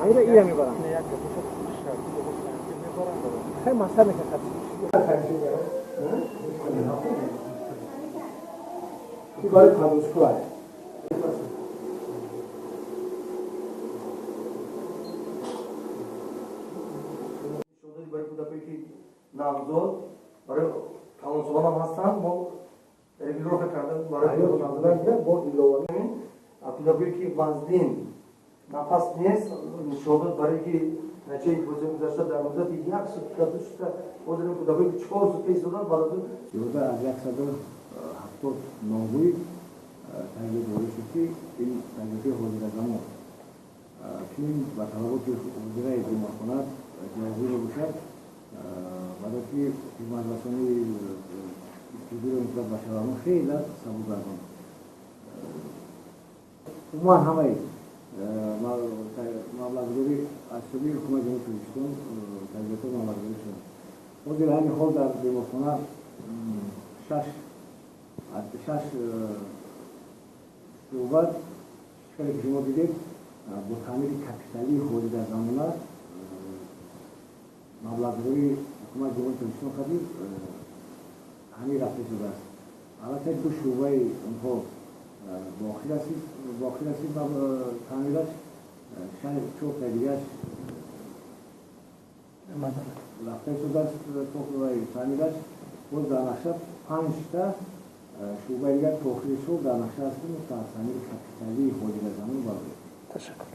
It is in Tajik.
Ҳамира ира мебарам. Хай масар мекунад. Барои подростко. Барои кӯдакое ки навзод, барои калонсолон ҳам ҳастанд, мо регулировка карда барои бо иловагӣ кӯдакое ки вазнин нафас нест, нишон барои ки натиҷаи гузашта дар муддати як сутка, 2 сутка ҳозир кӯдакое ки 4 сутка истоданд, баъд аз зиёда аз 170 ногӯй таҷдид ворид шуд, ки ин таҷдиди ҳозиразамон ки ба талаботи ҳозираи беморхона ҷавобгӯ мебошад, барои ки хизматрасонии тиббиро нисбат ба шаҳрвандон хеле сабук гардонд. Умуман ҳамаи маблағгузорӣ аз ҳисоби ҳукумати Ҷумҳурии Тоҷикистон таҷҳизотҳо маблағгузорӣ шуданд. Ҳозир айни ҳол дар беморхона шаш шӯъба, хеле ки шумо дидед, бо таъмири капиталии ҳозиразамона маблағгузории ҳукумати Ҷумҳурии Тоҷикистон қадим таъмир рафта шудааст. Аллакай 2 шӯъбаи онҳо ба охир расид таъмираш, 4 дигараш рафта шудааст таъмираш. Боз дар нақша 5 шӯъбаи дигар то охири сол дар нақша аст, ки таъмири капиталии ҳозиразамон барояд. Ташаккур.